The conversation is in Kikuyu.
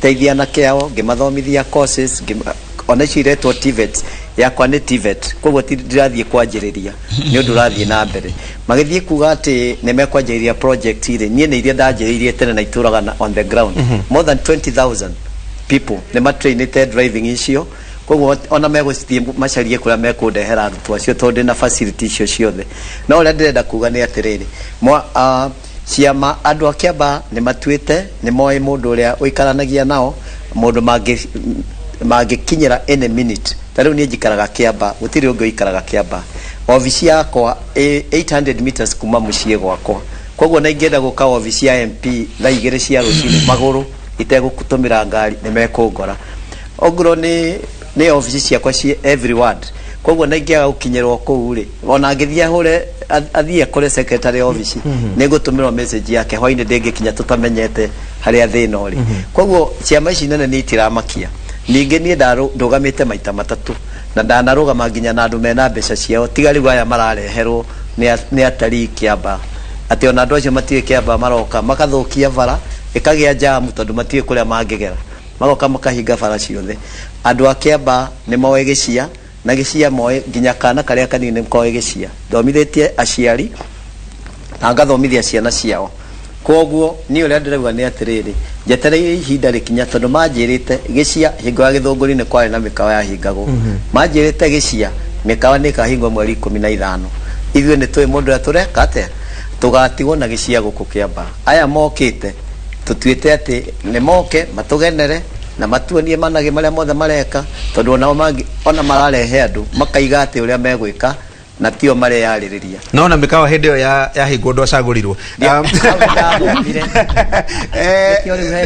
Ngĩteithia anake ao, ngĩmathomithia courses, ona icio iretwo TVET, yakwa nĩ TVET, koguo ti ndirathiĩ kwanjĩrĩria, nĩ ũndũ ũrathiĩ na mbere. Magĩthiĩ kuga atĩ nĩ mekwanjĩrĩria project rĩ, niĩ nĩ iria ndanjĩrĩirie tene na itũraga on the ground, more than 20,000 people nĩ matrainĩte driving icio. Koguo ona megũthiĩ macarie kũrĩa mekũndehera arutwo acio, tondũ ndĩna facility icio ciothe. No ũrĩa ndĩrenda kuga nĩ atĩrĩrĩ, ciama, andũ a Kĩamba nĩ matuĩte, nĩ moĩ mũndũ ũrĩa ũikaranagia nao, mũndũ mangĩkinyĩra any minute. Ta rĩu niĩ njikaraga Kĩamba, gũtirĩ ũngĩ ũikaraga Kĩamba. Obici yakwa ĩ 800 meters kuma mũciĩ gwakwa, koguo na ingĩenda gũka obici ya MP thaa 2 cia rũcinĩ magũrũ itegũtũmĩra ngari, nĩ mekũngora. Ongorwo nĩ obici ciakwa ci every ward, koguo na ingĩaga gũkinyĩrwo kũu rĩ, ona angĩthiĩ ahũre, athiĩ akore secretary obici, nĩ ngũtũmĩrwo message yake hwainĩ, ndĩngĩkinya tũtamenyete harĩa thĩna ũrĩ. Koguo ciama ici nene nĩ itiramakia. Ningĩ niĩ ndũgamĩte maita matatũ na ndanarũgama nginya na andũ mena mbeca ciao, tiga rĩu aya marareherwo nĩ atarii Kĩamba, atĩ ona andũ acio matiũĩ Kĩamba, maroka makathũkia bara, ĩkagĩa jamu tondũ matiũĩ kũrĩa mangĩgera, magoka makahinga bara ciothe. Andũ a Kĩamba nĩ moĩ gĩcia, na gĩcia moĩ nginya kana karĩa kanini nĩ koĩ gĩcia. Thomithĩtie aciari na ngathomithia ciana ciao. Koguo niĩ ũrĩa ndĩrauga nĩ atĩrĩrĩ, njetereire ihinda rĩkinya, tondũ manjĩrĩte gĩcia hingo ya Gĩthũngũri nĩ kwarĩ na mĩkawa yahingagwo. Manjĩrĩte gĩcia mĩkawa nĩ ĩkahingwo mweri 15. Ithuĩ nĩ tũĩ mũndũ ũrĩa tũreka atĩa, tũgatigwo na gĩcia gũkũ Kĩamba. Aya mokĩte, tũtuĩte atĩ nĩ moke matũgenere na matuonie managĩ marĩa mothe mareka, tondũ onao ona mararehe andũ makaiga atĩ ũrĩa megwĩka na tio mareyarĩrĩria. No na mĩkawa hĩndĩ ĩyo yahingwo ndwacagũrirwo. Hau ndathomire. Nĩkĩo rĩu he